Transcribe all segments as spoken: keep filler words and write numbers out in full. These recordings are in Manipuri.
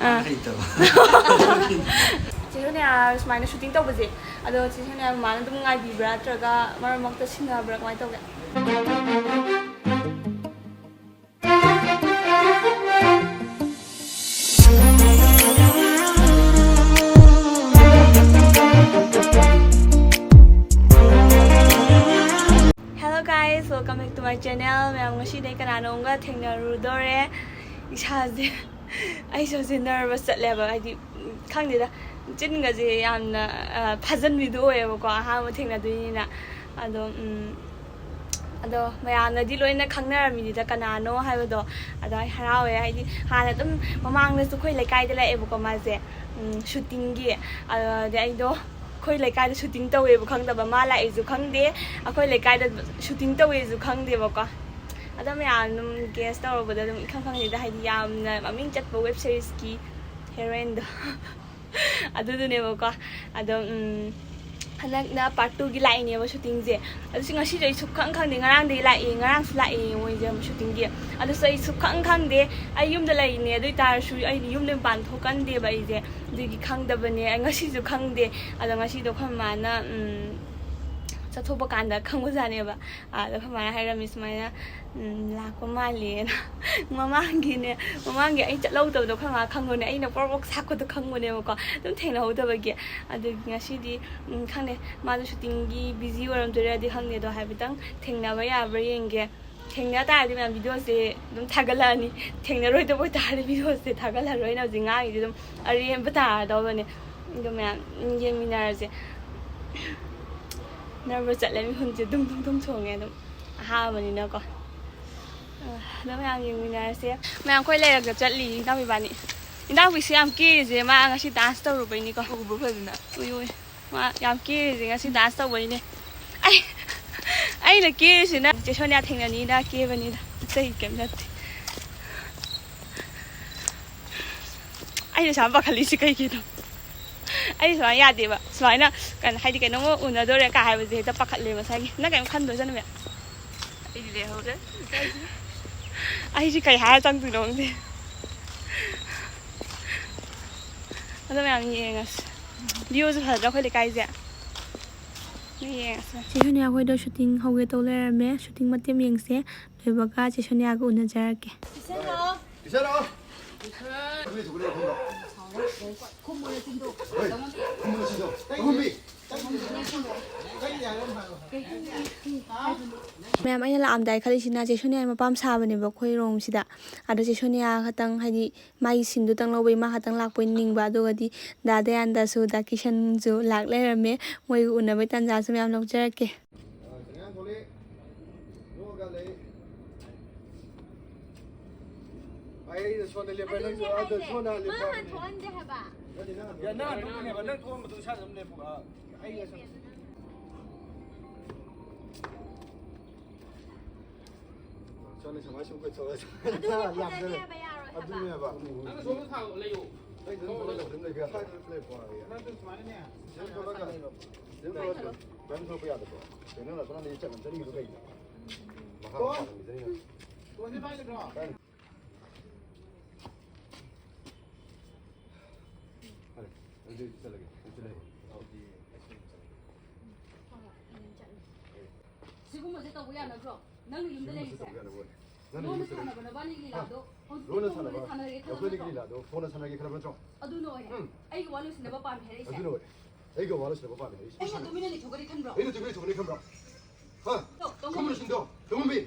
ꯑꯥ꯫ ꯍꯩꯇꯕ꯫ ꯆꯦ ꯁꯣꯅꯤꯌꯥ ꯁꯨꯃꯥꯏꯅ ꯁꯨꯇꯤꯡ ꯇꯧꯕꯁꯦ, ꯑꯗꯣ ꯆꯦ ꯁꯣꯅꯤꯌꯥ ꯃꯃꯥꯅ ꯑꯗꯨꯝ ꯉꯥꯏꯕꯤꯕ꯭ꯔꯥ, ꯅꯠꯇ꯭ꯔꯒ ꯃꯔꯛ ꯃꯔꯛꯇ ꯁꯤꯟꯅꯕ꯭ꯔꯥ, ꯀꯃꯥꯏꯅ ꯇꯧꯒꯦ? Hello guys, welcome back to my channel. ꯃꯌꯥꯝ, ꯉꯁꯤꯗꯤ ꯑꯩ ꯀꯅꯥꯅꯣꯝꯒ ꯊꯦꯡꯅꯔꯨꯗꯣꯔꯦ꯫ ꯏꯁꯥꯁꯦ, ꯑꯩꯁꯨ ꯍꯧꯖꯤꯛ ꯅꯔꯚꯁ ꯆꯠꯂꯦꯕ, ꯍꯥꯏꯗꯤ, ꯎꯝ, ꯈꯪꯗꯦꯗ, ꯆꯤꯟꯒꯁꯦ ꯌꯥꯝꯅ, ꯑ, ꯐꯥꯖꯟꯕꯤꯗꯣ ꯑꯣꯏꯌꯦꯕꯀꯣ, ꯑꯍꯥꯟꯕ ꯊꯦꯡꯅꯗꯣꯏꯅꯤꯅ꯫ ꯑꯗꯣ, ꯎꯝ, ꯑꯗꯣ ꯃꯌꯥꯝꯅꯗꯤ ꯂꯣꯏꯅ ꯈꯪꯅꯔꯝꯃꯤꯅꯤꯗ ꯀꯅꯥꯅꯣ ꯍꯥꯏꯕꯗꯣ꯫ ꯑꯗꯣ ꯑꯩ ꯍꯔꯥꯎꯋꯦ, ꯍꯥꯏꯗꯤ ꯍꯥꯟꯅ ꯑꯗꯨꯝ ꯃꯃꯥꯡꯗꯁꯨ ꯑꯩꯈꯣꯏ ꯂꯩꯀꯥꯏꯗ ꯂꯥꯛꯑꯦꯕꯀꯣ ꯃꯥꯁꯦ, ꯎꯝ, ꯁꯨꯇꯤꯡꯒꯤ꯫ ꯑꯗꯨꯗꯤ ꯑꯩꯗꯣ ꯑꯩꯈꯣꯏ ꯂꯩꯀꯥꯏꯗ ꯁꯨꯇꯤꯡ ꯇꯧꯋꯦꯕ ꯈꯪꯗꯕ, ꯃꯥ ꯂꯥꯛꯏꯁꯨ ꯈꯪꯗꯦ, ꯑꯩꯈꯣꯏ ꯂꯩꯀꯥꯏꯗ ꯁꯨꯇꯤꯡ ꯇꯧꯋꯦꯁꯨ ꯈꯪꯗꯦꯕꯀꯣ꯫ ꯑꯗꯣ ꯃꯌꯥꯝ ꯑꯗꯨꯝ ꯒꯦꯁ ꯇꯧꯔꯨꯕꯗ ꯑꯗꯨꯝ ꯏꯈꯪ ꯈꯪꯉꯤꯗ, ꯍꯥꯏꯗꯤ ꯌꯥꯝꯅ ꯃꯃꯤꯡ ꯆꯠꯄ ꯋꯦꯕ ꯁꯤꯔꯤꯁꯀꯤ ꯍꯦꯔꯣꯏꯟꯗꯣ꯫ ꯑꯗꯨꯗꯨꯅꯦꯕꯀꯣ꯫ ꯑꯗꯣ, ꯎꯝ, ꯍꯟꯗꯛꯅ ꯄꯥꯔꯠ ꯇꯨꯒꯤ ꯂꯥꯛꯏꯅꯦꯕ ꯁꯨꯇꯤꯡꯁꯦ꯫ ꯑꯗꯨꯁꯨ ꯉꯁꯤꯁꯨ ꯑꯩ ꯁꯨꯛꯈꯪ ꯈꯪꯗꯦ, ꯉꯔꯥꯡꯗꯒꯤ ꯂꯥꯛꯏ, ꯉꯔꯥꯡꯁꯨ ꯂꯥꯛꯏ ꯃꯣꯏꯁꯦ ꯁꯨꯇꯤꯡꯒꯤ꯫ ꯑꯗꯨꯁꯨ ꯑꯩ ꯁꯨꯛꯈꯪ ꯈꯪꯗꯦ, ꯑꯩ ꯌꯨꯝꯗ ꯂꯩꯔꯤꯅꯦ, ꯑꯗꯨ ꯑꯣꯏ ꯇꯥꯔꯁꯨ ꯑꯩꯗꯤ ꯌꯨꯝꯗ ꯃꯄꯥꯟ ꯊꯣꯛꯀꯟꯗꯦꯕ ꯑꯩꯁꯦ, ꯑꯗꯨꯒꯤ ꯈꯪꯗꯕꯅꯦ꯫ ꯑꯩ ꯉꯁꯤꯁꯨ ꯈꯪꯗꯦ꯫ ꯑꯗꯣ ꯉꯁꯤꯗꯣ ꯑꯩꯈꯣꯏ ꯃꯃꯥꯅ, ꯎꯝ, ꯆꯠꯊꯣꯛꯄ ꯀꯥꯟꯗ ꯈꯪꯕꯖꯥꯠꯅꯦꯕ꯫ ꯑꯗꯣ ꯑꯩꯈꯣꯏ ꯃꯥꯅ ꯍꯥꯏꯔꯝꯃꯤ ꯁꯨꯃꯥꯏꯅ, ꯎꯝ, ꯂꯥꯛꯄ ꯃꯥꯜꯂꯦꯅ꯫ ꯃꯃꯥꯡꯒꯤꯅꯦ, ꯃꯃꯥꯡꯒꯤ ꯑꯩ ꯆꯠꯍꯧꯗꯕꯗꯣ ꯑꯩꯈꯣꯏ ꯃꯥ ꯈꯪꯕꯅꯦ, ꯑꯩꯅ ꯄ꯭ꯔꯣꯛ ꯄ꯭ꯔꯣꯛ ꯁꯥꯛꯄꯗꯣ ꯈꯪꯕꯅꯦꯕꯀꯣ, ꯑꯗꯨꯝ ꯊꯦꯡꯅꯍꯧꯗꯕꯒꯤ꯫ ꯑꯗꯨꯒꯤ ꯉꯁꯤꯗꯤ, ꯎꯝ, ꯈꯪꯗꯦ, ꯃꯥꯗꯣ ꯁꯨꯇꯤꯡꯒꯤ ꯕꯤꯖꯤ ꯑꯣꯏꯔꯝꯗꯣꯏꯔꯗꯤ ꯈꯪꯗꯦ, ꯑꯗꯣ ꯍꯥꯏꯐꯦꯠꯇꯪ ꯊꯦꯡꯅꯕ ꯌꯥꯕ꯭ꯔꯥ ꯌꯦꯡꯒꯦ꯫ ꯊꯦꯡꯅ ꯇꯥꯔꯗꯤ ꯃꯌꯥꯝ ꯚꯤꯗꯤꯑꯣꯁꯦ ꯑꯗꯨꯝ ꯊꯥꯒꯠꯂꯛꯑꯅꯤ, ꯊꯦꯡꯅꯔꯣꯏꯗꯕ ꯑꯣꯏꯇꯥꯔꯗꯤ ꯚꯤꯗꯤꯑꯣꯁꯦ ꯊꯥꯒꯠꯂꯔꯣꯏꯅ ꯍꯧꯖꯤꯛ ꯉꯥꯡꯉꯤꯁꯦ ꯑꯗꯨꯝ ꯑꯔꯦꯝꯕ ꯇꯥꯔꯗꯧꯕꯅꯦ꯫ ꯑꯗꯣ ꯃꯌꯥꯝ, ꯎꯝ, ꯌꯦꯡꯃꯤꯟꯅꯔꯁꯦ꯫ ꯅꯔꯚꯁ ꯆꯠꯂꯦ, ꯃꯤꯍꯨꯟꯁꯦ ꯗꯨꯝ ꯗꯨꯝ ꯗꯨꯝ ꯆꯣꯡꯉꯦ ꯑꯗꯨꯝ, ꯑꯍꯥꯟꯕꯅꯤꯅꯀꯣ꯫ ꯑꯗꯣ ꯃꯌꯥꯝ ꯌꯦꯡꯃꯤꯟꯅꯔꯁꯦ꯫ ꯃꯌꯥꯝ ꯑꯩꯈꯣꯏ ꯂꯩꯔꯛꯇ ꯆꯠꯂꯤ ꯏꯅꯥꯎ ꯏꯕꯥꯅꯤ꯫ ꯏꯅꯥꯎꯕꯤꯁꯦ ꯌꯥꯝ ꯀꯦꯔꯤꯁꯦ ꯃꯥ ꯉꯁꯤ ꯗꯥꯟꯁ ꯇꯧꯔꯨꯕꯩꯅꯤꯀꯣ꯫ ꯎꯕ꯭ꯔꯣ ꯐꯖꯅ? ꯎꯏ ꯎꯏ꯫ ꯃꯥ ꯌꯥꯝ ꯀꯦꯔꯤꯁꯦ ꯉꯁꯤ ꯗꯥꯟꯁ ꯇꯧꯕꯩꯅꯦ꯫ ꯑꯩ, ꯑꯩꯅ ꯀꯦꯔꯤꯁꯤꯅ ꯆꯦ ꯁꯣꯅꯤꯌꯥ ꯊꯦꯡꯅꯅꯤꯅ ꯀꯦꯕꯅꯤꯗ, ꯑꯇꯩ ꯀꯩꯝ ꯅꯠꯇꯦ꯫ ꯑꯩꯅ ꯁꯨꯃꯥꯏꯅ ꯄꯥꯈꯠꯂꯤꯁꯤ ꯀꯩꯒꯤꯅꯣ? ꯑꯩ ꯁꯨꯃꯥꯏꯅ ꯌꯥꯗꯦꯕ, ꯁꯨꯃꯥꯏꯅ ꯀꯩꯅꯣ, ꯍꯥꯏꯗꯤ ꯀꯩꯅꯣꯝꯃ ꯎꯅꯗꯣꯔꯦ ꯀꯥ ꯍꯥꯏꯕꯁꯦ ꯍꯦꯛꯇ ꯄꯥꯈꯠꯂꯦꯕ ꯉꯁꯥꯏꯒꯤ꯫ ꯅꯪ ꯀꯩꯝ ꯈꯟꯗ꯭ꯔꯣ ꯏꯆꯟꯅꯨꯄꯤ? ꯑꯩꯗꯤ ꯂꯩꯍꯧꯔꯦ꯫ ꯑꯩꯁꯦ ꯀꯩ ꯍꯥꯏꯔ ꯆꯪꯗꯣꯏꯅꯣ ꯈꯪꯗꯦ꯫ ꯑꯗꯣ ꯃꯌꯥꯝ ꯌꯦꯡꯉꯁꯤ꯫ ꯚ꯭ꯌꯨꯁꯨ ꯐꯖꯗ꯭ꯔꯥ ꯑꯩꯈꯣꯏ ꯂꯩꯀꯥꯏꯁꯦ? ꯌꯦꯡꯉꯁꯤ꯫ ꯆꯦ ꯁꯣꯅꯤꯌꯥ ꯈꯣꯏꯗꯣ ꯁꯨꯇꯤꯡ ꯍꯧꯒꯦ ꯇꯧ ꯂꯩꯔꯝꯃꯦ꯫ ꯁꯨꯇꯤꯡ ꯃꯇꯦꯛ ꯌꯦꯡꯁꯦ꯫ ꯂꯣꯏꯕꯒ ꯆꯦ ꯁꯣꯅꯤꯌꯥꯒ ꯎꯅꯖꯔꯛꯀꯦ꯫ ꯄꯤꯁꯜꯂꯣ꯫ ꯄꯤꯁꯜꯂꯣ꯫ ꯍꯣꯏ, ꯈꯨꯝꯃꯨꯅꯦ ꯆꯤꯟꯗꯣ꯫ ꯍꯣꯏ, ꯈꯨꯝꯃꯨꯅꯦ ꯆꯤꯟꯗꯣ꯫ ꯈꯨꯝꯃꯨ꯫ ꯃꯌꯥꯝ, ꯑꯩꯅ ꯂꯥꯛꯑꯝꯗꯥꯏ ꯈꯜꯂꯤꯁꯤꯅ ꯆꯦ ꯁꯣꯅꯤꯌꯥꯒꯤ ꯃꯄꯥꯝ ꯁꯥꯕꯅꯦꯕ ꯑꯩꯈꯣꯏ ꯔꯣꯝꯁꯤꯗ꯫ ꯑꯗꯣ ꯆꯦ ꯁꯣꯅꯤꯌꯥ ꯈꯛꯇꯪ, ꯍꯥꯏꯗꯤ ꯃꯥꯒꯤ ꯁꯤꯟꯗꯨꯇꯪ ꯂꯧꯕꯩ ꯃꯥ ꯈꯛꯇꯪ ꯂꯥꯛꯄꯣꯏ ꯅꯤꯡꯕ꯫ ꯑꯗꯨꯒꯗꯤ ꯗꯥ ꯗꯌꯥꯟꯗꯁꯨ ꯗꯥ ꯀꯤꯁꯟꯁꯨ ꯂꯥꯛ ꯂꯩꯔꯝꯃꯦ꯫ ꯃꯣꯏꯒ ꯎꯅꯕꯩ ꯇꯥꯟꯖꯥꯁꯨ ꯃꯌꯥꯝ ꯂꯧꯖꯔꯛꯀꯦ꯫ ꯑꯩꯅ ꯁꯣꯝꯗ ꯂꯦꯞꯄ, ꯅꯪꯁꯨ ꯑꯥꯗ ꯁꯣꯝꯗ ꯂꯦꯞꯄ꯫ ꯃꯥ ꯍꯥꯟ ꯊꯣꯛꯍꯟꯁꯦ ꯍꯥꯏꯕ꯫ ꯅꯠꯇꯦ, ꯅꯪ ꯍꯥꯟ ꯌꯥ, ꯅꯪ ꯊꯣꯛꯍꯟꯁꯦ ꯍꯥꯏꯕ꯫ ꯅꯪ ꯊꯣꯛꯍꯟꯕꯗꯣ ꯏꯁꯥꯗ ꯑꯗꯨꯝ ꯂꯦꯞꯄꯣ꯫ ꯑꯥ, ꯑꯩ ꯉꯁꯥꯏ ꯆꯠꯂꯦ, ꯁꯨꯃꯥꯏ ꯁꯨꯝ ꯀꯣꯏꯊꯣꯛꯑ ꯑꯗꯨ ꯂꯥꯛꯇꯣꯏꯔꯦ꯫ ꯐꯖꯗꯦ ꯍꯥꯏꯕ, ꯌꯥꯔꯣꯏ ꯍꯥꯏꯕ꯫ ꯑꯗꯨꯅꯦꯕ꯫ ꯅꯪꯅ ꯁꯣꯝꯗ ꯊꯥꯡ ꯂꯩꯌꯣ꯫ ꯑꯩ ꯑꯗꯨꯝ ꯊꯣꯛꯂꯒ ꯑꯗꯨꯝ ꯂꯩꯕ ꯌꯥꯗ꯭ꯔꯣ? ꯅꯪ ꯑꯗꯨꯝ ꯁꯨꯃꯥꯏꯅꯅꯦ꯫ ꯁꯤꯗ ꯊꯣꯛꯂꯒ, ꯁꯤꯗ ꯊꯣꯛꯂꯒ ꯀꯔꯤꯝ ꯊꯣꯛꯄ ꯌꯥꯗꯕ꯭ꯔꯣ? ꯀꯩꯅꯣ ꯅꯠꯇ꯭ꯔꯣ ꯅꯪꯗꯤ ꯆꯠ-, ꯆꯠꯅꯤꯡꯉꯤꯗꯣ ꯀꯩꯒꯤꯅꯣ? ꯃꯈꯥ ꯇꯣ! ꯇꯝꯕꯤꯗꯅꯤꯅ꯫ ꯇꯣ, ꯁꯤ ꯄꯥꯏꯒꯗ꯭ꯔꯣ? ꯐꯔꯦ, ꯑꯗꯨꯗꯤ ꯆꯠꯂꯒꯦ꯫ ꯑꯗꯨꯗꯤ ꯂꯩꯔꯣ꯫ ꯑꯗꯨꯗꯤ ꯑꯩ ꯁꯣꯝꯗ ꯆꯠꯂꯒꯦ꯫ ꯁꯤꯒꯨꯝꯕꯁꯦ ꯇꯧꯕ ꯌꯥꯅꯕ꯭ꯔꯣ? ꯅꯪꯅ ꯌꯨꯝꯗ ꯁꯤꯒꯨꯝꯕꯁꯦ ꯂꯩꯔꯤꯁꯦ? ꯇꯧꯕ ꯌꯥꯅꯕ ꯑꯣꯏꯔꯦ꯫ ꯅꯪꯅ ꯂꯣꯟꯅ ꯌꯨꯝꯗ ꯁꯥꯟꯅꯕ ꯂꯩꯔꯤꯁꯦ? ꯅꯕꯥꯅꯤꯒꯤ ꯍꯥ? ꯂꯤꯂꯥꯗꯣ ꯍꯧꯖꯤꯛꯇꯤ ꯂꯣꯟꯅ ꯐꯣꯟꯗ ꯁꯥꯟꯅꯕ? ꯁꯥꯟꯅꯔꯒꯦ ꯈꯜꯂꯕ ꯑꯩꯈꯣꯏꯗꯒꯤ ꯅꯠꯇ꯭ꯔꯣ? ꯂꯤꯂꯥꯗꯣ ꯐꯣꯟꯗ ꯁꯥꯟꯅꯔꯒꯦ ꯈꯜꯂꯕ ꯅꯠꯇ꯭ꯔꯣ? ꯑꯗꯨꯅ ꯑꯣꯏꯔꯦ꯫ ꯎꯝ꯫ ꯑꯩꯒꯤ ꯋꯥ ꯂꯣꯏꯁꯤꯟꯅꯕ ꯄꯥꯝꯃꯦ ꯍꯥꯏꯔꯛꯏꯁꯦ꯫ ꯑꯗꯨꯅ ꯑꯣꯏꯔꯦ꯫ ꯑꯩꯒ ꯋꯥ ꯂꯣꯏꯁꯤꯟꯅꯕ ꯄꯥꯝꯃꯦ ꯍꯥꯏꯔꯛꯏꯁꯦ꯫ ꯑꯩꯅ ꯇꯨꯃꯤꯟꯅ ꯂꯩꯊꯣꯛꯀꯅꯤ ꯈꯟꯕ꯭ꯔꯣ? ꯑꯩꯅ ꯇꯨꯃꯤꯟꯅ ꯂꯩꯊꯣꯛꯀꯅꯤ ꯈꯟꯕ꯭ꯔꯣ? ꯍꯥ? ꯇꯣ, ꯇꯣ, ꯈꯨꯝꯃꯨ ꯁꯤꯡꯗꯣ, ꯇꯣꯝꯕꯤ꯫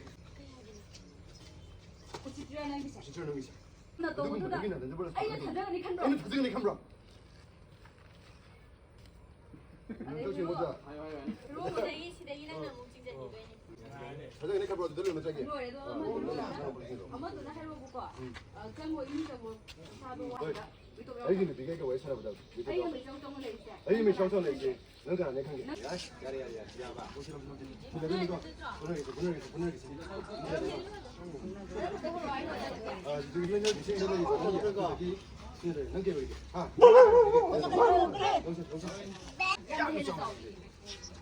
ꯎꯁꯤꯠꯇ꯭ꯔꯤꯔꯥ ꯅꯪꯒꯤꯁꯦ? ꯎꯁꯤꯠꯇ꯭ꯔꯤꯔꯥ ꯅꯪꯒꯤꯁꯦ? ꯅꯇꯧꯗꯨꯗ ꯑꯗꯨꯒꯨꯝꯕꯗꯨꯒꯤ ꯅꯥꯇꯟꯁꯦ ꯕꯣꯔꯥ ꯑꯩꯅ ꯁꯥꯕ ꯊꯥꯖꯒꯅꯤ ꯈꯟꯕ꯭ꯔꯣ? ꯑꯩꯅ ꯊꯥꯖꯒꯅꯤ ꯈꯟꯕ꯭ꯔꯣ? ꯍꯥꯏꯌꯣ, ꯍꯥꯏꯌꯣ, ꯍꯥꯏꯌꯣ꯫ ꯅꯪ ꯇꯧꯁꯤꯟꯕꯗ ꯍꯥꯏꯌꯣ, ꯍꯥꯏꯌꯣ, ꯍꯥꯏꯌꯣ꯫ ꯔꯣꯝꯗꯒꯤ ꯁꯤꯗꯒꯤ ꯅꯪꯅ ꯑꯃꯨꯛ ꯆꯤꯡꯁꯤꯟꯈꯤꯗꯣꯏꯅꯦ꯫ ꯊꯥꯖꯒꯅꯤ ꯈꯟꯕ꯭ꯔꯣ? ꯑꯗꯨꯗ ꯂꯣꯏꯅ ꯆꯪꯒꯦ꯫ ꯂꯣꯏꯔꯦ, ꯑꯗꯣ ꯑꯥ, ꯑꯃꯗꯨꯅ, ꯂꯣꯏꯅ ꯆꯪꯒꯦ꯫ ꯑꯃꯗꯨꯅ ꯍꯥꯏꯔꯛꯑꯣꯕꯀꯣ꯫ ꯎꯝ꯫ ꯑ, ꯆꯪꯉꯣ, ꯏꯃꯨꯡ ꯆꯪꯉꯣ꯫ ꯏꯁꯥꯗꯣ ꯍꯣꯏ꯫ ꯋꯥꯏꯕ꯫ ꯑꯩꯒꯤ ꯅꯨꯄꯤꯒ ꯑꯩꯒ ꯋꯥꯔꯤ ꯁꯥꯟꯅꯕꯗ ꯕꯤꯠ ꯑꯩꯒ ꯂꯩꯇ꯭ꯔꯣ? ꯃꯤꯆꯪ ꯆꯪꯉ ꯂꯩꯔꯤꯁꯦ꯫ ꯑꯩꯒꯤ ꯃꯤꯆꯪ ꯆꯪꯉ ꯂꯩꯔꯤꯁꯦ꯫ ꯅꯪ ꯀꯅꯥꯅꯦ ꯈꯪꯒꯦ? ꯌꯥꯔꯦ, ꯌꯥꯔꯦ, ꯌꯥꯔꯦ, ꯌꯥꯔꯦ, ꯕꯥ꯫ ꯍꯧꯖꯤꯛ ꯂꯧꯁꯤ, ꯂꯧꯁꯤ꯫ ꯍꯨꯟꯅꯔꯒꯦꯀꯣ? ꯍꯨꯟꯅꯔꯒꯦꯁꯦ, ꯍꯨꯟꯅꯔꯒꯦꯁꯦ, ꯍꯨꯟꯅꯔꯒꯦꯁꯦ꯫ ꯑꯥ, ꯑꯗꯨꯗꯤ ꯅꯪ, ꯅꯪ ꯏꯁꯤꯡꯗ ꯂꯩꯔꯤꯕ ꯅꯪꯒꯤ ꯑꯗꯨꯗꯒꯤ ꯁꯤꯗ ꯂꯩ꯫ ꯅꯪ ꯀꯩ ꯑꯣꯏꯔꯤꯒꯦ? ꯍꯥ? ꯂꯧꯁꯤ, ꯂꯧꯁꯤ꯫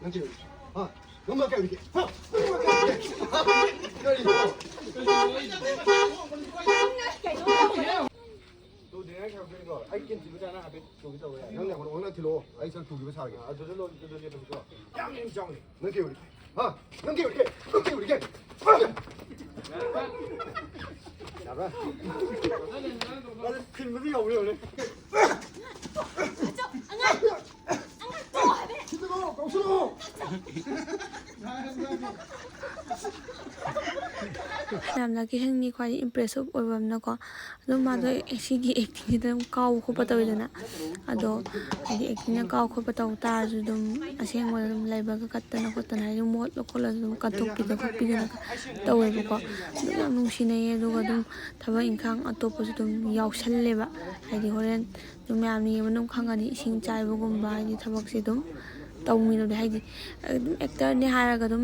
ꯅꯪ ꯀꯩ ꯑꯣꯏꯔꯤꯒꯦ? ꯍꯥ? ꯅꯪ ꯀꯩ ꯑꯣꯏꯔꯤꯒꯦ? ꯍꯥ? ꯀꯔꯤꯅꯣ? ꯇꯧꯗꯦ, ꯅꯪ ꯀꯩ ꯑꯣꯏꯔꯤꯒꯦ? ꯑꯩ ꯀꯤꯟ ꯊꯤꯕ ꯆꯥꯅ ꯍꯥꯏꯐꯦꯠ ꯇꯧꯒꯦ ꯇꯧꯕ ꯌꯥꯏ꯫ ꯅꯪꯅ ꯑꯩꯉꯣꯟꯗ ꯉꯥꯡꯅ ꯊꯤꯜꯂꯛꯑꯣ, ꯑꯩ ꯁꯤꯗ ꯇꯨꯈꯤꯕ ꯁꯥꯔꯒꯦ꯫ ꯑꯥ, ꯑꯗꯨꯗ ꯂꯣꯟ-, ꯑꯗꯨꯗ ꯂꯦꯞꯄꯁꯤꯀꯣ꯫ ꯌꯥꯝ ꯌꯥꯝ ꯆꯥꯎꯅꯤ꯫ ꯅꯪ ꯀꯩ ꯑꯣꯏꯔꯤ? ꯍꯥ? ꯅꯪ ꯀꯩ ꯑꯣꯏꯔꯤꯒꯦ? ꯅꯪ ꯀꯩ ꯑꯣꯏꯔꯤꯒꯦ? ꯌꯥꯕ꯭ꯔꯥ? ꯃꯥꯗꯤ ꯊꯤꯟꯕꯗꯤ ꯌꯧꯔꯦ, ꯌꯧꯔꯦ꯫ ꯑꯉꯥꯡ! ꯑꯉꯥꯡ ꯇꯣꯛꯑꯣ ꯍꯥꯏꯕ! ꯊꯤꯜꯂꯛꯑꯣ, ꯀꯧꯁꯜꯂꯛꯑꯣ꯫ ꯌꯥꯝꯅ ꯀꯤꯁꯟꯒꯤ ꯈ꯭ꯋꯥꯏꯗꯒꯤ impressive ꯑꯣꯏꯕ ꯑꯃꯅꯀꯣ, ꯑꯗꯨꯝ ꯃꯥꯗꯣ ꯁꯤꯒꯤ actingꯁꯤꯗ ꯑꯗꯨꯝ ꯀꯥꯎꯕ ꯈꯣꯠꯄ ꯇꯧꯋꯤꯗꯅ, ꯑꯗꯣ ꯍꯥꯏꯗꯤ actingꯅ ꯀꯥꯎ ꯈꯣꯠꯄ ꯇꯧ ꯇꯥꯔꯁꯨ ꯑꯗꯨꯝ ꯑꯁꯦꯡꯕ ꯑꯗꯨꯝ ꯂꯩꯕꯒ ꯀꯠꯇꯅ ꯈꯣꯠꯇꯅ ꯍꯥꯏꯗꯤ ꯃꯣꯠꯂ ꯈꯣꯠꯂꯁꯨ ꯑꯗꯨꯝ ꯀꯠꯊꯣꯛꯄꯤꯗꯅ ꯈꯣꯠꯄꯤꯗꯅ ꯇꯧꯋꯦꯕꯀꯣ꯫ ꯑꯗꯨꯝ ꯌꯥꯝ ꯅꯨꯡꯁꯤꯅꯩꯌꯦ꯫ ꯑꯗꯨꯒ ꯑꯗꯨꯝ ꯊꯕꯛ ꯏꯪꯈꯥꯡ ꯑꯇꯣꯞꯄꯁꯨ ꯑꯗꯨꯝ ꯌꯥꯎꯁꯜꯂꯦꯕ꯫ ꯍꯥꯏꯗꯤ ꯍꯣꯔꯦꯟ ꯑꯗꯨꯝ ꯃꯌꯥꯝꯅ ꯌꯦꯡꯕ ꯑꯗꯨꯝ ꯈꯪꯉꯅꯤ, ꯏꯁꯤꯡ ꯆꯥꯏꯕꯒꯨꯝꯕ ꯍꯥꯏꯗꯤ ꯊꯕꯛꯁꯦ ꯑꯗꯨꯝ ꯇꯧꯃꯤꯟꯅꯕꯗ ꯍꯥꯏꯗꯤ ꯑꯗꯨꯝ actorꯅꯦ ꯍꯥꯏꯔꯒ ꯑꯗꯨꯝ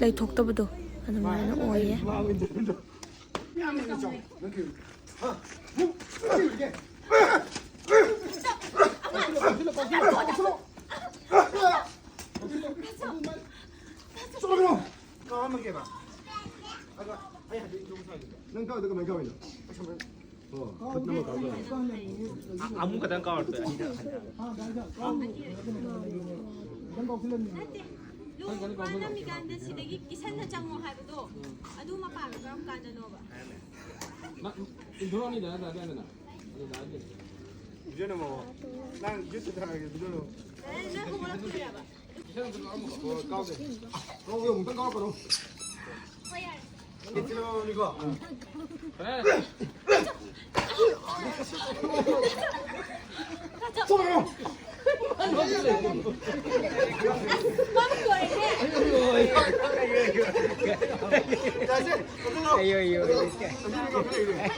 ꯂꯩꯊꯣꯛꯇꯕꯗꯣ ꯑꯗꯨꯃꯥꯏꯅ ꯑꯣꯏꯌꯦ꯫ ꯅꯪ ꯀꯥꯎꯗ ꯀꯃꯥꯏꯅ ꯀꯥꯎꯏꯅꯣ? ꯑꯣ, ꯈꯨꯠꯅ ꯑꯃ ꯀꯥꯎꯗꯣꯏꯅꯦ꯫ ꯑꯃꯨꯛ ꯈꯛꯇꯪ ꯀꯥꯎꯔꯛꯄ ꯑꯅꯤꯗ ꯍꯟꯊꯔꯛꯑꯣ꯫ ꯅꯠꯇꯦ, ꯂꯨ ꯋꯥ ꯅꯝꯃꯤꯀꯥꯟꯗ ꯁꯤꯗꯒꯤ ꯀꯤꯁꯟꯅ ꯆꯪꯉꯣ ꯍꯥꯏꯕꯗꯣ, ꯑꯗꯨ ꯃꯄꯥꯗꯣ ꯀꯔꯝ ꯀꯥꯟꯗꯅꯣꯕ? ꯏꯟꯊꯣꯔꯛꯑꯅꯤꯗꯅ, ꯇꯥꯗꯦꯗꯅ꯫ ꯑꯗꯨ ꯇꯥꯗꯦ꯫ ꯚꯤꯗꯤꯑꯣ ꯅꯝꯃꯛꯑꯣ꯫ ꯅꯪ ꯌꯨꯇ꯭ꯌꯨꯕꯇ ꯊꯥꯒꯠꯂꯒꯦ, ꯚꯤꯗꯤꯑꯣ ꯅꯝꯃꯛꯑꯣ꯫ ꯑꯦ, ꯅꯪ ꯍꯧꯒꯠꯂꯛꯇꯣꯏꯔꯕ? ꯀꯥꯎꯗꯦ꯫ ꯀꯥꯎꯗꯦ, ꯑꯃꯨꯛꯇꯪ ꯀꯥꯎꯔꯛꯀꯅꯣ꯫ ꯍꯣꯏ, ꯌꯥꯔꯦ꯫ ꯀꯦꯟꯁꯦꯜ ꯑꯣꯏꯔꯝꯅꯤꯀꯣ? ꯃꯥꯕꯨ ꯂꯣꯏꯔꯦ꯫ ꯌꯥꯔꯦꯁꯦ, ꯀꯦꯟꯁꯦꯜ ꯂꯥꯎ꯫ ꯑꯌꯣ, ꯑꯌꯣ, ꯑꯌꯣ꯫ ꯀꯦꯟꯁꯦꯜ ꯂꯥꯎ, ꯀꯦꯟꯁꯦꯜ ꯂꯥꯎ꯫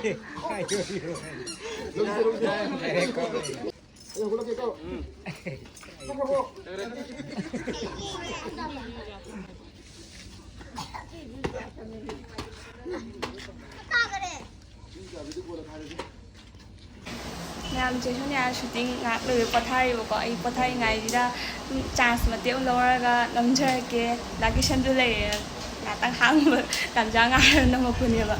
ꯃꯌꯥꯝꯁꯦ ꯁꯣꯅꯤꯌꯥ shooting ꯉꯥꯏꯍꯥꯛ ꯂꯣꯏꯔ ꯄꯣꯊꯥꯔꯤꯕꯀꯣ꯫ ꯑꯩ ꯄꯣꯊꯥꯔꯤꯉꯥꯏꯁꯤꯗ ꯁꯨꯝ chance ꯃꯇꯦꯛ ꯑꯃ ꯂꯧꯔꯒ ꯅꯝꯖꯔꯛꯀꯦ꯫ ꯗꯥ ꯀꯤꯁꯟꯗꯨ ꯂꯩꯔꯦ, ꯉꯥꯛꯇꯪ ꯍꯥꯡꯕ ꯇꯥꯟꯖꯥ ꯉꯥꯏꯔ ꯅꯝꯃꯛꯄꯅꯦꯕ꯫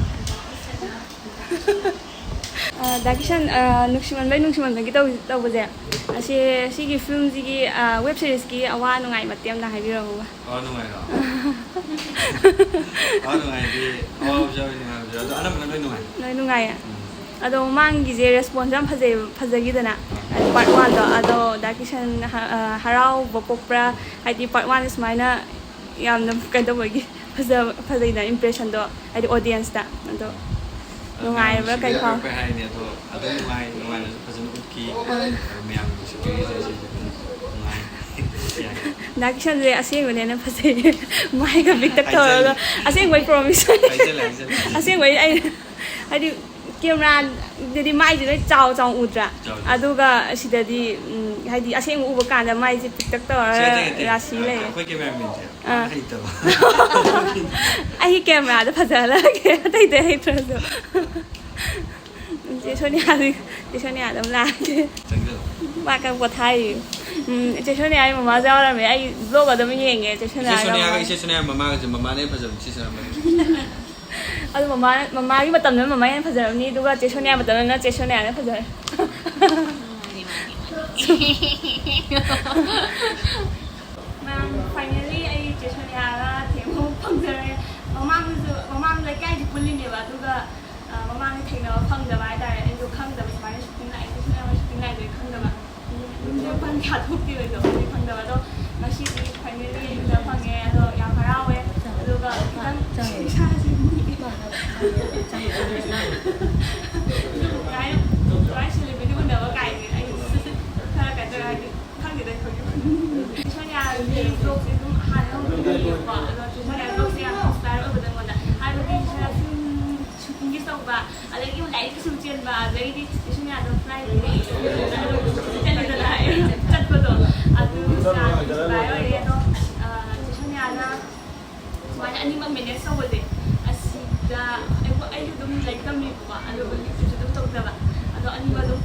ꯗꯥ ꯀꯤꯁꯟ, ꯅꯨꯡꯁꯤꯃꯟꯕꯩ ꯅꯨꯡꯁꯤꯃꯟꯕꯒꯤ ꯇꯧꯕꯁꯦ, ꯑꯁꯤ, ꯁꯤꯒꯤ ꯐꯤꯂꯝꯁꯤꯒꯤ, ꯋꯦꯕ ꯁꯤꯔꯤꯁꯀꯤ ꯑꯋꯥ ꯅꯨꯡꯉꯥꯏ ꯃꯇꯦꯛ ꯑꯝꯇ ꯍꯥꯏꯕꯤꯔꯝꯃꯨꯕ꯫ ꯑꯋꯥ ꯅꯨꯡꯉꯥꯏꯔꯣ? ꯑꯋꯥ ꯅꯨꯡꯉꯥꯏꯗꯤ, ꯑꯋꯥꯕꯁꯨ ꯌꯥꯎꯋꯤ, ꯅꯨꯡꯉꯥꯏꯕꯁꯨ ꯌꯥꯎꯋꯤ, ꯑꯗꯣ ꯑꯅꯝꯕꯅ ꯂꯣꯏ ꯅꯨꯡꯉꯥꯏ꯫ ꯂꯣꯏ ꯅꯨꯡꯉꯥꯏꯌꯦ꯫ ꯎꯝ꯫ ꯑꯗꯣ ꯃꯃꯥꯡꯒꯤꯁꯦ ꯔꯦꯁꯄꯣꯟꯁ ꯌꯥꯝ ꯐꯖꯩ, ꯐꯖꯈꯤꯗꯅ, ꯍꯥꯏꯗꯤ ꯄꯥꯔꯠ ꯋꯥꯟꯗꯣ꯫ ꯑꯗꯣ ꯗꯥ ꯀꯤꯁꯟ ꯍ-, ꯑ, ꯍꯔꯥꯎꯕ ꯄꯣꯛꯄ꯭ꯔꯥ? ꯍꯥꯏꯗꯤ ꯄꯥꯔꯠ ꯋꯥꯟ ꯁꯨꯃꯥꯏꯅ ꯌꯥꯝꯅ ꯀꯩꯅꯣ ꯇꯧꯕꯒꯤ ꯐꯖ-, ꯐꯖꯩꯗꯅ ꯏꯝꯄ꯭ꯔꯦꯁꯟꯗꯣ, ꯍꯥꯏꯗꯤ ꯑꯣꯗꯤꯌꯟꯁꯇ꯫ ꯑꯗꯣ ꯅꯨꯡꯉꯥꯏꯕ꯭ꯔꯥ ꯀꯩ ꯐꯥꯎ? ꯍꯥꯏꯅꯤ, ꯑꯗꯣ ꯑꯗꯨꯝ ꯅꯨꯡꯉꯥꯏ, ꯅꯨꯡꯉꯥꯏꯅꯁꯨ ꯐꯖꯅ ꯎꯠꯈꯤ꯫ ꯑꯥ꯫ ꯑꯗꯣ ꯃꯌꯥꯝꯒꯤꯁꯨ ꯄꯤꯔꯤꯁꯦ ꯁꯤꯁꯨ ꯑꯗꯨꯝ ꯅꯨꯡꯉꯥꯏ꯫ ꯌꯥꯏ꯫ ꯗꯥ ꯀꯤꯁꯟꯁꯦ ꯑꯁꯦꯡꯕꯅ ꯍꯦꯟꯅ ꯐꯖꯩ꯫ ꯃꯥꯏꯒ ꯄꯤꯛꯇꯛ ꯇꯧꯔꯒ꯫ ꯍꯥꯏꯖꯜꯂꯦ꯫ ꯑꯁꯦꯡꯕꯩ ꯄ꯭ꯔꯣꯃꯤꯁ꯫ ꯍꯥꯏꯖꯜꯂꯦ, ꯍꯥꯏꯖꯜꯂꯦ꯫ ꯑꯁꯦꯡꯕꯩ ꯑꯩ, ꯍꯥꯏꯗꯤ, ꯀꯦꯃꯦꯔꯥꯗꯗꯤ ꯃꯥꯏꯁꯦ ꯂꯣꯏ ꯆꯥꯎ ꯆꯥꯎ ꯎꯗ꯭ꯔꯥ? ꯆꯥꯎ ꯆꯥꯎ꯫ ꯑꯗꯨꯒ ꯁꯤꯗꯗꯤ, ꯎꯝ, ꯍꯥꯏꯗꯤ, ꯑꯁꯦꯡꯕ ꯎꯕ ꯀꯥꯟꯗ ꯃꯥꯏꯁꯦ ꯄꯤꯛꯇꯛ ꯁꯤ ꯇꯧꯔꯒ ꯅꯠꯇꯦ, ꯅꯠꯇꯦ꯫ ꯔꯥꯁꯤ ꯑ, ꯂꯩ꯫ ꯑꯩꯈꯣꯏ ꯀꯦꯃꯦꯔꯥꯃꯦꯟꯁꯦ, ꯑꯥ꯫ ꯃꯥꯅ ꯍꯩꯇꯕ꯫ ꯑꯩ ꯀꯦꯃꯦꯔꯥꯗ ꯐꯖꯍꯜꯂꯒꯦ, ꯑꯇꯩ ꯑꯇꯩ ꯍꯩꯇ꯭ꯔꯁꯨ꯫ ꯆꯦ ꯁꯣꯅꯤꯌꯥꯗꯤ, ꯆꯦ ꯁꯣꯅꯤꯌꯥꯗ ꯑꯃꯨꯛ ꯂꯥꯛꯑꯒꯦ꯫ ꯆꯪꯁꯤꯜꯂꯣ꯫ ꯃꯥ ꯀꯟꯅ ꯄꯣꯊꯥꯔꯤ꯫ ꯎꯝ, ꯆꯦ ꯁꯣꯅꯤꯌꯥꯒꯤ ꯃꯃꯥꯁꯨ ꯌꯥꯎꯔꯝꯃꯦ꯫ ꯑꯩ ꯕ꯭ꯂꯣꯒ ꯑꯗꯨꯝ ꯌꯦꯡꯉꯦ, ꯆꯦ ꯏꯆꯦ ꯁꯣꯅꯤꯌꯥꯒ ꯁꯣꯅꯤꯌꯥꯒ ꯃꯃꯥ꯫ ꯏꯆꯦ ꯁꯣꯅꯤꯌꯥ ꯃꯃꯥꯒꯁꯦ ꯃꯃꯥꯅ ꯍꯦꯟꯅ ꯐꯖꯕꯅꯤ, ꯏꯆꯦ ꯁꯣꯅꯤꯌꯥ ꯃꯃꯥꯅ꯫ ꯑꯗꯨ ꯃꯃꯥ, ꯃꯃꯥꯒꯤ ꯃꯇꯝꯗꯅ ꯃꯃꯥ ꯍꯦꯟꯅ ꯐꯖꯔꯝꯅꯤ, ꯑꯗꯨꯒ ꯆꯦ ꯁꯣꯅꯤꯌꯥ ꯃꯇꯝꯗꯅ ꯆꯦ ꯁꯣꯅꯤꯌꯥꯅ ꯐꯖꯔꯦ꯫ ꯃꯥꯅꯤ, ꯃꯥꯅꯤ, ꯃꯥꯅꯤ꯫ ꯃꯌꯥꯝ, finally ꯑꯩ ꯆꯦ ꯁꯣꯅꯤꯌꯥꯒ ꯊꯦꯡꯅꯕ ꯐꯪꯖꯔꯦ꯫ ꯃꯃꯥꯡꯗꯁꯨ, ꯃꯃꯥꯡ ꯂꯩꯀꯥꯏꯗꯤ ꯄꯨꯜꯂꯤꯅꯦꯕ, ꯑꯗꯨꯒ, ꯑ, ꯃꯃꯥꯡꯗ ꯊꯦꯡꯅꯕ ꯐꯪꯗꯕ ꯍꯥꯏꯇꯥꯔꯦ꯫ ꯑꯩꯁꯨ ꯈꯪꯗꯕ, ꯁꯨꯃꯥꯏꯅ ꯁꯨꯇꯤꯡ ꯂꯥꯛꯑꯦ, ꯆꯦ ꯁꯣꯅꯤꯌꯥ ꯍꯣꯏ ꯁꯨꯇꯤꯡ ꯂꯥꯛꯑꯦ ꯈꯪꯗꯕ꯫ ꯌꯨꯝꯗ ꯐꯪ ꯊꯣꯛꯇꯦꯕ ꯑꯩꯗꯣ, ꯑꯗꯨꯗꯤ ꯈꯪꯗꯕ꯫ ꯑꯗꯣ ꯉꯁꯤꯗꯤ finally ꯌꯨꯝꯗ ꯐꯪꯉꯦ꯫ ꯑꯗꯣ ꯌꯥꯝ ꯍꯔꯥꯎꯋꯦ꯫ ꯑꯗꯨꯒ ꯈꯤꯇꯪ ꯏꯁꯥꯁꯦ ꯃꯨꯛꯑꯦ꯫ ꯑꯗꯨꯕꯨ ꯀꯥꯏꯅ ꯀꯃꯥꯏꯅ celebrity ꯎꯅꯕ ꯀꯥꯏꯗꯤ ꯑꯩ ꯈꯔ ꯀꯩꯅꯣ ꯇꯧꯔꯦ, ꯍꯥꯏꯗꯤ ꯈꯪꯗꯦꯗ, ꯑꯩꯈꯣꯏꯒꯤ꯫ ꯁꯣꯅꯤꯌꯥꯒꯤ vlogꯁꯦ ꯑꯗꯨꯝ ꯍꯥꯟꯅ ꯍꯧꯅ ꯌꯦꯡꯉꯦꯕꯀꯣ꯫ ꯑꯗꯣ ꯁꯣꯅꯤꯌꯥ vlogꯁꯦ ꯌꯥꯝ inspire ꯑꯣꯏꯕꯗ ꯑꯩꯉꯣꯟꯗ, ꯍꯥꯏꯕꯗꯤ ꯈꯔ ꯁꯨꯝ shootingꯒꯤ ꯇꯧꯕ, ꯑꯗꯒꯤ ꯑꯃꯨꯛ ꯂꯥꯏꯔꯤꯛ ꯁꯨꯝ ꯆꯦꯟꯕ, ꯑꯗꯩꯗꯤ ꯆꯦ ꯁꯣꯅꯤꯌꯥꯗꯣ flight ꯆꯠꯂꯤꯗꯅ, ꯆꯠꯄꯗꯣ, ꯑꯗꯨ ꯌꯥꯝ inspire ꯑꯣꯏꯔꯦ꯫ ꯑꯗꯣ, ꯑ, ꯆꯦ ꯁꯣꯅꯤꯌꯥꯅ ꯁꯨꯃꯥꯏꯅ ꯑꯅꯤꯃꯛ manage ꯇꯧꯕꯁꯦ, ꯑꯁꯤꯗ ꯑꯩꯈꯣꯏ, ꯑꯩꯁꯨ ꯑꯗꯨꯝ ꯂꯥꯏꯔꯤꯛ ꯇꯝꯃꯤꯕꯀꯣ, ꯑꯗꯨꯒ YouTubeꯁꯨ ꯑꯗꯨꯝ ꯇꯧꯖꯕ, ꯑꯗꯣ ꯑꯅꯤꯃꯛ ꯑꯗꯨꯝ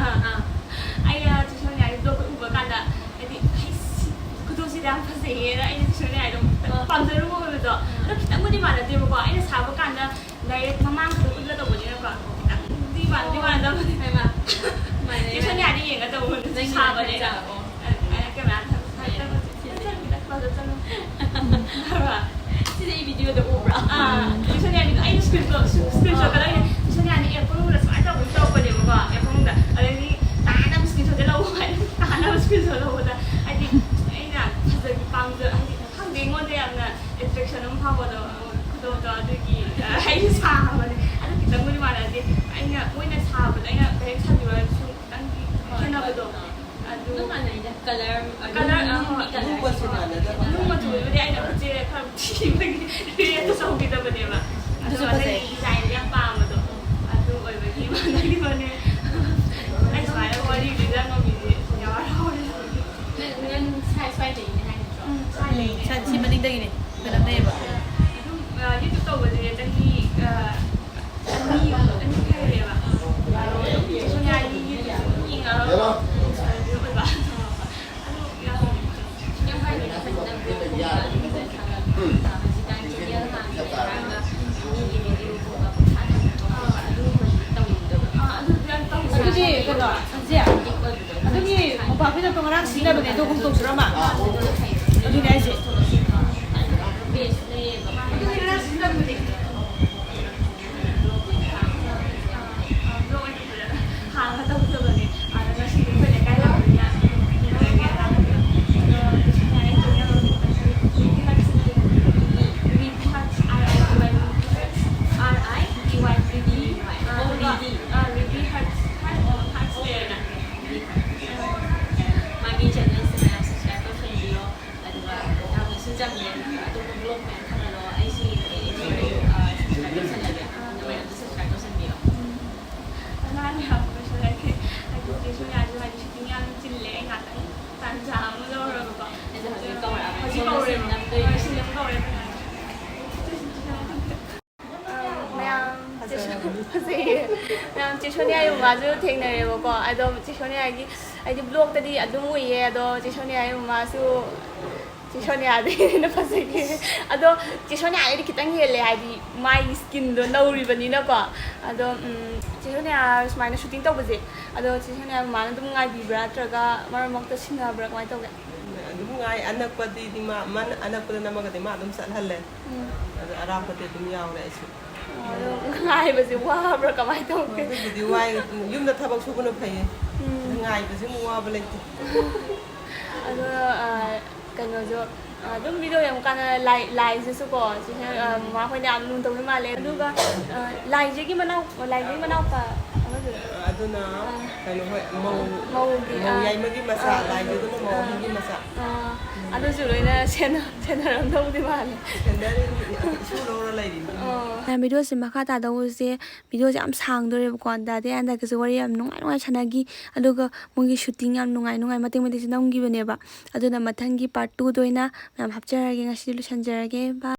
ꯑꯥ꯫ ꯑꯩꯅ ꯆꯦ ꯁꯣꯅꯤꯌꯥꯒꯤ ꯕ꯭ꯂꯣꯛꯇ ꯎꯕ ꯀꯥꯟꯗ, ꯍꯥꯏꯗꯤ, "ꯍꯩꯁ, ꯈꯨꯗꯣꯞꯁꯤꯗꯤ ꯌꯥꯝ ꯐꯖꯩꯌꯦꯅ" ꯑꯩꯅ ꯆꯦ ꯁꯣꯅꯤꯌꯥꯗꯣ ꯑꯥ꯫ ꯄꯥꯝꯖꯔꯨꯕ ꯑꯣꯏꯕꯗꯣ꯫ ꯑꯥ꯫ ꯑꯗꯣ ꯈꯤꯇꯪꯕꯨꯗꯤ ꯃꯥꯟꯅꯗꯦꯕꯀꯣ꯫ ꯑꯩꯅ ꯁꯥꯕ ꯀꯥꯟꯗ ꯗꯥꯏꯔꯦꯛ ꯃꯃꯥꯡ ꯈꯛꯇ ꯎꯠꯂ ꯇꯧꯕꯅꯤꯅꯀꯣ, ꯈꯤꯇꯪꯗꯤ ꯃꯥꯟꯅꯗꯤ ꯑꯣ꯫ ꯃꯥꯟꯅꯗꯕꯅꯦ꯫ ꯍꯩꯃꯥ꯫ ꯃꯥꯟꯅꯩ, ꯆꯦ ꯁꯣꯅꯤꯌꯥꯗꯤ ꯌꯦꯡꯉ ꯇꯧꯕꯅꯦ꯫ ꯅꯪꯒꯤ ꯁꯥꯕꯅꯦ꯫ ꯅꯪ ꯆꯥꯔꯕꯣ? ꯑ, ꯑ, ꯀꯦꯃꯦꯔꯥ ꯊꯥ-, ꯊꯥꯒꯠꯂꯒ ꯆꯠꯂꯨ, ꯆꯠꯂꯨ, ꯆꯠꯂꯨ꯫ ꯍꯥꯏꯕ? ꯁꯤꯁꯦ ꯑꯩ ꯚꯤꯗꯤꯑꯣꯗ ꯎꯕ꯭ꯔꯥ? ꯑꯥ, ꯆꯦ ꯁꯣꯅꯤꯌꯥꯒꯤꯗꯣ ꯑꯩꯅ ꯁ꯭ꯀ꯭ꯔꯤꯟ ꯁꯣꯠ, ꯁ꯭ꯀ꯭ꯔꯤꯟ ꯁꯣꯠ ꯑꯥ꯫ ꯀꯗ ꯑꯩꯅ, "ꯆꯦ ꯁꯣꯅꯤꯌꯥꯅ ꯑꯦꯞ ꯃꯅꯨꯡꯗ ꯁꯨꯃꯥꯏꯅ ꯇꯧꯕꯅꯤ" ꯇꯧꯔꯛꯄꯅꯦꯕꯀꯣ, ꯑꯦꯞ ꯃꯅꯨꯡꯗ꯫ ꯑꯗꯒꯤ ꯇꯥꯅꯕ ꯁ꯭ꯀ꯭ꯔꯤꯟ ꯁꯣꯠꯁꯦ ꯂꯧꯑꯣ ꯍꯥꯏꯅ ꯇꯥꯅꯕ ꯁ꯭ꯀ꯭ꯔꯤꯟ ꯁꯣꯠ ꯂꯧꯕꯗ, ꯍꯥꯏꯗꯤ, ꯑꯩꯅ ꯐꯖꯕꯤ ꯄꯥꯝꯖ-, ꯍꯥꯏꯗꯤ, ꯈꯪꯗꯦ, ꯑꯩꯉꯣꯟꯗ ꯌꯥꯝꯅ ꯑꯦꯇ꯭ꯔꯦꯛꯁꯟ ꯑꯃ ꯐꯥꯎꯕꯗꯣ, ꯈꯨꯗꯣꯞꯇꯣ, ꯑꯗꯨꯒꯤ, ꯑ, ꯑꯩꯁꯨ ꯁꯥꯕꯅꯦ꯫ ꯑꯗꯨ ꯈꯤꯇꯪꯕꯨꯗꯤ ꯃꯥꯟꯅꯗꯦ꯫ ꯑꯩꯅ, ꯃꯣꯏꯅ ꯁꯥꯕꯗꯣ ꯑꯩꯅ ꯗꯥꯏꯔꯦꯛ ꯁꯥꯕꯤꯕ ꯑꯣꯏꯔꯁꯨ ꯈꯤꯇꯪꯗꯤ ꯍꯣꯏ, ꯈꯦꯠꯅꯕꯗꯣ꯫ ꯍꯣꯏ, ꯑꯥ꯫ ꯑꯗꯨ ꯑꯗꯨꯝ ꯃꯥꯟꯅꯩꯗ, ꯀꯂꯔ, ꯀꯂꯔ, ꯑꯥ, ꯅꯨꯡꯒꯤ ꯍꯣꯏ꯫ ꯀꯂꯔꯁꯤꯅ ꯅꯨꯡ ꯃꯆꯨ ꯃꯥꯟꯅꯗꯕ꯫ ꯅꯨꯡ ꯃꯆꯨꯗꯨꯕꯨꯗꯤ ꯑꯩꯅ ꯈꯨꯠꯁꯦ ꯈꯔ ꯊꯤꯕꯒꯤ ꯔꯦꯗꯇ ꯇꯧꯈꯤꯗꯕꯅꯦꯕ꯫ ꯑꯗꯨꯁꯨ ꯑꯗꯣ ꯐꯖꯩ꯫ ꯑꯩ ꯗꯤꯖꯥꯏꯟꯗꯤ ꯌꯥꯝ ꯄꯥꯝꯕꯗꯣ꯫ ꯑꯗꯨ ꯑꯣꯏꯕꯒꯤ ꯃꯥꯟꯅꯈꯤꯕꯅꯦ꯫ ꯑꯩ ꯁꯨꯃꯥꯏꯅ ꯋꯥꯔꯤ ꯂꯤꯔ ꯉꯝꯃꯤꯁꯦ ꯌꯥꯝ ꯍꯔꯥꯎꯔꯦ꯫ ꯅꯪ, ꯅꯪ ꯁ꯭ꯋꯥꯏ, ꯁ꯭ꯋꯥꯏꯗꯩꯅꯦ ꯍꯥꯏ ꯅꯠꯇ꯭ꯔꯣ? ꯎꯝ, ꯁ꯭ꯋꯥꯏꯗꯩꯅꯦ꯫ ꯁ꯭ꯋꯥꯏ, ꯁꯤ ꯃꯅꯤꯡꯗꯒꯤꯅꯦ꯫ ꯑꯩꯈꯣꯏ ꯅꯛꯅꯩꯌꯦꯕ꯫ ꯑꯗꯨꯝ, ꯑ, YouTube ꯇꯧꯕꯁꯦ ꯆꯍꯤ, ꯑ, ꯑꯅꯤ, ꯑꯅꯤ ꯍꯦꯜꯂꯦꯕ꯫ ꯑꯗꯣ ꯑꯗꯨꯝ ꯁꯣꯅꯤꯌꯥꯒꯤ YouTube ꯁꯨꯝ ꯌꯦꯡꯉꯒ inspiration ꯑꯣꯏꯕ꯫ ꯑꯗꯨ ꯌꯥꯝ, ꯌꯥꯝ ꯍꯥꯏꯅꯤꯡꯉꯦ꯫ ꯍꯧꯖꯤꯛꯀꯥꯟ channel ꯍꯥꯡꯉꯦ ꯍꯥꯏꯔꯒ ꯃꯤꯒꯤ videoꯒꯨꯝꯕ ꯄꯪꯊꯥ ꯊꯥꯒꯠꯄ ꯑꯗꯨꯒꯨꯝꯕꯗꯤ ꯇꯧꯅꯤꯡꯗꯕ꯫ ꯑ, ꯑꯗꯨꯗꯤ ꯌꯥꯝ ꯇꯧꯗꯦ꯫ ꯑꯗꯨꯗꯤ ꯀꯩꯅꯣ, ꯏꯆꯦ, ꯑꯗꯨꯒꯤ ꯃꯣꯝꯄꯥꯛ ꯐꯤꯗꯛꯇꯣ ꯉꯔꯥꯡ ꯁꯤꯖꯤꯟꯅꯕꯅꯦ, ꯑꯗꯣ ꯍꯣꯡꯗꯣꯛꯁꯤꯔꯣ ꯑꯃ? ꯑꯗꯨꯅꯦ ꯍꯥꯏꯁꯦ꯫ Base ꯂꯩꯌꯦꯕ꯫ ꯑꯗꯨꯗꯤ ꯉꯔꯥꯡ ꯁꯤꯖꯤꯟꯅꯕꯗꯨꯗꯤ? ꯍꯥꯡꯉ ꯇꯧꯖꯕꯅꯦ꯫ ꯑꯗ ꯉꯁꯤꯗꯤ ꯑꯩꯈꯣꯏ ꯂꯩꯀꯥꯏ ꯂꯥꯛꯄꯅꯤꯅ ꯇꯧꯔꯒꯦ ꯍꯥꯏꯔꯒ, ꯑꯗꯣ ꯌꯥꯔꯦ, ꯀꯩꯅꯣ, ꯔꯤꯗꯤ ꯍꯔꯠꯁ ꯂꯩꯌꯦ꯫ ꯔꯤꯗꯤ ꯍꯔꯠꯁ, R I D Y, R I D Y, ꯔꯤꯗꯤ꯫ ꯑ, ꯔꯤꯗꯤ ꯍꯔꯠꯁ, ꯍꯔꯠꯁ, ꯍꯔꯠꯁ ꯂꯩꯌꯦꯅ꯫ ꯃꯥꯒꯤ channelꯁꯦ ꯃꯌꯥꯝ subscribe ꯇꯧꯁꯟꯕꯤꯌꯣ꯫ ꯑꯗꯨꯒ ꯌꯥꯝꯅꯁꯨ ꯆꯝꯃꯦ꯫ ꯑꯇꯣꯞꯄ vlog ꯃꯌꯥꯝ ꯊꯥꯒꯠꯂꯣ꯫ ꯑꯩꯁꯤ, ꯑ, subscribe ꯇꯧꯁꯜꯂꯒꯦ꯫ ꯑꯗꯨ ꯃꯌꯥꯝꯁꯨ subscribe ꯇꯧꯁꯟꯕꯤꯌꯣ꯫ ꯎꯝ꯫ ꯑꯉꯥꯡ ꯃꯌꯥꯝ ꯂꯣꯏꯁꯤꯜꯂꯛꯀꯦ꯫ ꯍꯥꯏꯗꯤ ꯆꯦ ꯁꯣꯅꯤꯌꯥꯁꯨ ꯍꯥꯏꯗꯤ shooting ꯌꯥꯝ ꯆꯤꯜꯂꯦ꯫ ꯑꯩ ꯉꯥꯛꯇꯪ ꯇꯥꯟꯖꯥ ꯑꯃ ꯂꯧꯔꯒꯀꯣ꯫ ꯑꯩꯁꯦ ꯍꯧꯖꯤꯛ ꯀꯧꯔꯛꯑꯕꯅꯤ꯫ ꯍꯧꯖꯤꯛ ꯁꯣꯝꯗ ꯀꯧꯔꯦꯕ꯫ ꯁꯤꯟ ꯅꯝꯗꯣꯏꯅꯦ꯫ ꯍꯣꯏ, ꯁꯤꯟ ꯑꯃ ꯀꯧꯔꯦ꯫ ꯃꯌꯥꯝ ꯐꯖꯔꯕꯅꯤ꯫ ꯐꯖꯩꯌꯦ꯫ ꯃꯌꯥꯝ ꯆꯦ ꯁꯣꯅꯤꯌꯥꯒꯤ ꯃꯃꯥꯁꯨ ꯊꯦꯡꯅꯔꯦꯕꯀꯣ꯫ ꯑꯗꯣ ꯆꯦ ꯁꯣꯅꯤꯌꯥꯒꯤ, ꯍꯥꯏꯗꯤ, ꯕ꯭ꯂꯣꯛꯇꯗꯤ ꯑꯗꯨꯝ ꯎꯏꯌꯦ, ꯑꯗꯣ ꯆꯦ ꯁꯣꯅꯤꯌꯥꯒꯤ ꯃꯃꯥꯁꯨ ꯆꯦ ꯁꯣꯅꯤꯌꯥꯗꯒꯤ ꯍꯦꯟꯅ ꯐꯖꯩꯌꯦ꯫ ꯑꯗꯣ ꯆꯦ ꯁꯣꯅꯤꯌꯥꯗꯩꯗꯤ ꯈꯤꯇꯪ ꯍꯦꯜꯂꯦ, ꯍꯥꯏꯗꯤ ꯃꯥꯒꯤ ꯁ꯭ꯀꯤꯟꯗꯣ ꯅꯧꯔꯤꯕꯅꯤꯅꯀꯣ꯫ ꯑꯗꯣ ꯎꯝ, ꯆꯦ ꯁꯣꯅꯤꯌꯥ ꯁꯨꯃꯥꯏꯅ ꯁꯨꯇꯤꯡ ꯇꯧꯕꯁꯦ, ꯑꯗꯣ ꯆꯦ ꯁꯣꯅꯤꯌꯥ ꯃꯃꯥꯅ ꯑꯗꯨꯝ ꯉꯥꯏꯕꯤꯕ꯭ꯔꯥ, ꯅꯠꯇ꯭ꯔꯒ ꯃꯔꯛ ꯃꯔꯛꯇ ꯁꯤꯟꯅꯕ꯭ꯔꯥ, ꯀꯃꯥꯏꯅ ꯇꯧꯒꯦ? ꯑꯗꯨꯝ ꯉꯥꯏ꯫ ꯑꯅꯛꯄꯗꯤ ꯃꯥ, ꯃꯥꯅ ꯑꯅꯛꯄꯗ ꯅꯝꯃꯒꯗꯤ ꯃꯥ ꯑꯗꯨꯝ ꯆꯠꯍꯜꯂꯦ꯫ ꯎꯝ꯫ ꯑꯗꯣ ꯑꯔꯥꯞꯄꯗꯤ ꯑꯗꯨꯝ ꯌꯥꯎꯔꯦ ꯑꯩꯁꯨ꯫ ꯑꯗꯣ ꯉꯥꯏꯕꯁꯦ ꯋꯥꯕ꯭ꯔꯥ, ꯀꯃꯥꯏꯅ ꯇꯧꯒꯦ? ꯑꯗꯨꯕꯨꯗꯤ ꯋꯥꯏ꯫ ꯌꯨꯝꯗ ꯊꯕꯛ ꯁꯨꯕꯅ ꯐꯩꯌꯦ꯫ ꯎꯝ꯫ ꯉꯥꯏꯕꯁꯤꯃꯨꯛ ꯋꯥꯕ ꯂꯩꯇꯦ꯫ ꯑꯗꯣ, ꯑ, ꯀꯩꯅꯣꯁꯨ, ꯑ, ꯑꯗꯨꯝ ꯚꯤꯗꯤꯑꯣ ꯌꯦꯡꯕꯀꯥꯟꯗ ꯂꯥꯏ-, ꯂꯥꯏꯁꯤꯁꯨꯀꯣ, ꯁꯤꯁꯦ, ꯑ, ꯃꯃꯥ ꯍꯣꯏꯅ ꯌꯥꯝ ꯂꯨꯅ ꯇꯧꯕꯤ ꯃꯥꯜꯂꯦ꯫ ꯑꯗꯨꯒ, ꯑ, ꯂꯥꯏꯖꯒꯤ ꯃꯅꯥꯎ-, ꯂꯥꯏꯖꯒꯤ ꯃꯅꯥꯎꯄꯥ ꯑꯃꯁꯨ꯫ ꯑꯗꯨꯅ ꯀꯩꯅꯣ ꯍꯣꯏ, ꯃꯧ, ꯃꯧꯒꯤ, ꯃꯧ ꯑ, ꯌꯥꯏꯃꯒꯤ ꯃꯆꯥ, ꯑ, ꯂꯥꯏꯖꯗꯨꯅ ꯃꯧ ꯑ, ꯑꯍꯟꯒꯤ ꯃꯆꯥ꯫ ꯑ, ꯑꯗꯨꯁꯨ ꯂꯣꯏꯅ ꯁꯦꯟꯅ-, ꯁꯦꯟꯅꯔꯝꯗꯧꯗꯤ ꯃꯥꯜꯂꯦ꯫ ꯁꯦꯟꯅꯔꯤꯅꯤ, ꯏꯁꯨ ꯂꯧꯔ ꯂꯩꯔꯤꯅꯤ꯫ ꯑ꯫ ꯃꯌꯥꯝ, ꯚꯤꯗꯤꯑꯣꯁꯦ ꯃꯈꯥ ꯇꯥꯗꯧꯁꯦ, ꯚꯤꯗꯤꯑꯣꯁꯦ ꯌꯥꯝ ꯁꯥꯡꯗꯣꯔꯦꯕꯀꯣ꯫ ꯗꯥꯗꯤ ꯍꯟꯗꯛꯀꯤꯁꯨ ꯋꯥꯔꯤ ꯌꯥꯝ ꯅꯨꯡꯉꯥꯏ ꯅꯨꯡꯉꯥꯏ ꯁꯥꯟꯅꯈꯤ, ꯑꯗꯨꯒ ꯃꯣꯏꯒꯤ ꯁꯨꯇꯤꯡ ꯌꯥꯝ ꯅꯨꯡꯉꯥꯏ ꯅꯨꯡꯉꯥꯏ ꯃꯇꯦꯛ ꯃꯇꯦꯛꯁꯨ ꯅꯝꯈꯤꯕꯅꯦꯕ꯫ ꯑꯗꯨꯅ ꯃꯊꯪꯒꯤ ꯄꯥꯔꯠ ꯇꯨꯗ ꯑꯣꯏꯅ ꯃꯌꯥꯝ ꯍꯥꯞꯆꯔꯒꯦ꯫ ꯉꯁꯤꯗꯤ ꯂꯣꯏꯁꯤꯟꯖꯔꯒꯦ꯫ ꯕꯥꯏ꯫